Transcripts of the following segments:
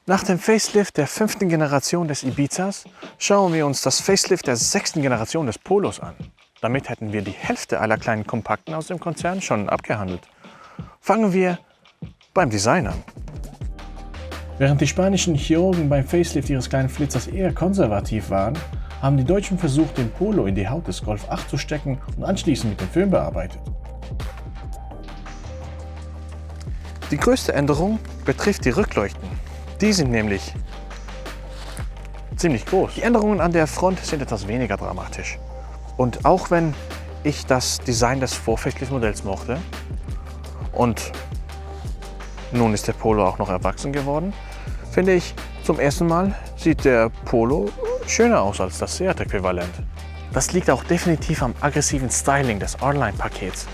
Nach dem Facelift der 5. Generation des Ibizas schauen wir uns das Facelift der 6. Generation des Polos an. Damit hätten wir die Hälfte aller kleinen Kompakten aus dem Konzern schon abgehandelt. Fangen wir beim Design an. Während die spanischen Chirurgen beim Facelift ihres kleinen Flitzers eher konservativ waren, haben die Deutschen versucht, den Polo in die Haut des Golf 8 zu stecken und anschließend mit dem Föhn bearbeitet. Die größte Änderung betrifft die Rückleuchten. Die sind nämlich ziemlich groß. Die Änderungen an der Front sind etwas weniger dramatisch. Und auch wenn ich das Design des Vor-Facelift-Modells mochte und nun ist der Polo auch noch erwachsen geworden, finde ich, zum ersten Mal sieht der Polo schöner aus als das Seat-Äquivalent. Das liegt auch definitiv am aggressiven Styling des R-Line-Pakets.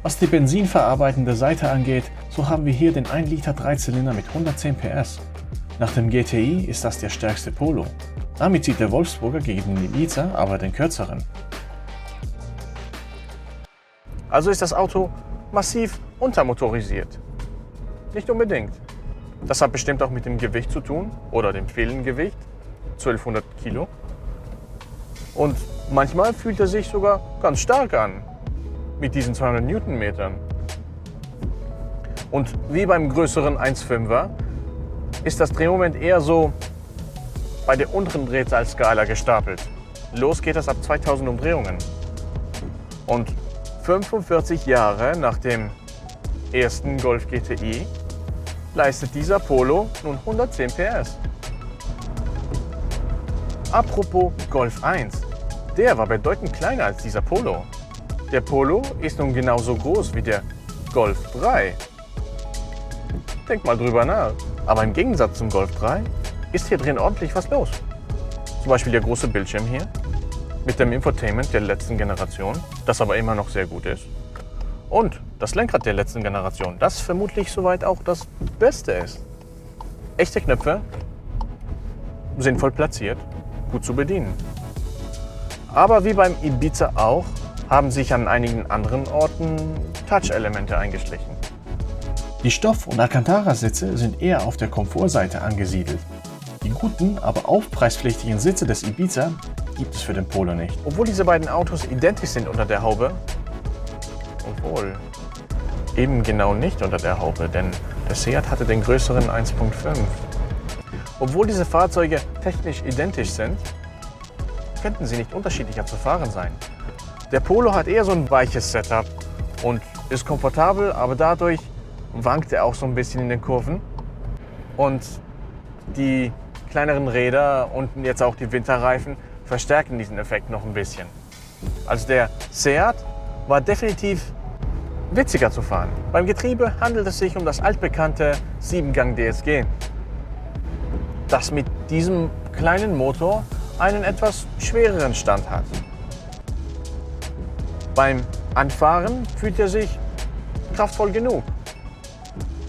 Was die benzinverarbeitende Seite angeht, so haben wir hier den 1 Liter Dreizylinder mit 110 PS. Nach dem GTI ist das der stärkste Polo. Damit zieht der Wolfsburger gegen den Ibiza aber den kürzeren. Also ist das Auto massiv untermotorisiert. Nicht unbedingt. Das hat bestimmt auch mit dem Gewicht zu tun oder dem fehlenden Gewicht, 1200 Kilo. Und manchmal fühlt er sich sogar ganz stark an mit diesen 200 Newtonmetern. Und wie beim größeren 1.5er ist das Drehmoment eher so bei der unteren Drehzahlskala gestapelt. Los geht das ab 2000 Umdrehungen. Und 45 Jahre nach dem ersten Golf GTI leistet dieser Polo nun 110 PS. Apropos Golf 1, der war bedeutend kleiner als dieser Polo. Der Polo ist nun genauso groß wie der Golf 3. Denk mal drüber nach. Aber im Gegensatz zum Golf 3 ist hier drin ordentlich was los. Zum Beispiel der große Bildschirm hier mit dem Infotainment der letzten Generation, das aber immer noch sehr gut ist. Und das Lenkrad der letzten Generation, das vermutlich soweit auch das Beste ist. Echte Knöpfe, sinnvoll platziert, gut zu bedienen. Aber wie beim Ibiza auch, haben sich an einigen anderen Orten Touch-Elemente eingeschlichen. Die Stoff- und Alcantara-Sitze sind eher auf der Komfortseite angesiedelt. Die guten, aber aufpreispflichtigen Sitze des Ibiza gibt es für den Polo nicht. Obwohl diese beiden Autos identisch sind unter der Haube, obwohl eben genau nicht unter der Haube, denn der Seat hatte den größeren 1.5. Obwohl diese Fahrzeuge technisch identisch sind, könnten sie nicht unterschiedlicher zu fahren sein. Der Polo hat eher so ein weiches Setup und ist komfortabel, aber dadurch wankt er auch so ein bisschen in den Kurven. Und die kleineren Räder und jetzt auch die Winterreifen verstärken diesen Effekt noch ein bisschen. Also der Seat war definitiv witziger zu fahren. Beim Getriebe handelt es sich um das altbekannte 7-Gang DSG, das mit diesem kleinen Motor einen etwas schwereren Stand hat. Beim Anfahren fühlt er sich kraftvoll genug.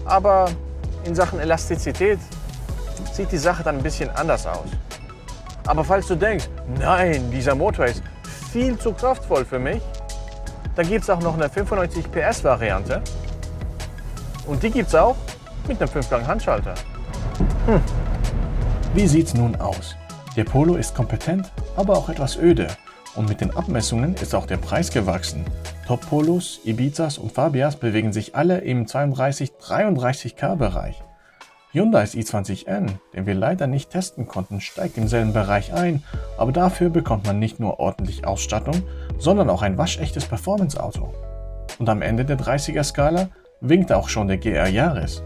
Aber in Sachen Elastizität sieht die Sache dann ein bisschen anders aus. Aber falls du denkst, nein, dieser Motor ist viel zu kraftvoll für mich, dann gibt es auch noch eine 95 PS Variante. Und die gibt es auch mit einem 5-Gang Handschalter. Wie sieht's nun aus? Der Polo ist kompetent, aber auch etwas öde. Und mit den Abmessungen ist auch der Preis gewachsen. Top-Polos, Ibizas und Fabias bewegen sich alle im 32-33K Bereich. Hyundais i20N, den wir leider nicht testen konnten, steigt im selben Bereich ein, aber dafür bekommt man nicht nur ordentlich Ausstattung, sondern auch ein waschechtes Performance-Auto. Und am Ende der 30er-Skala winkt auch schon der GR Yaris.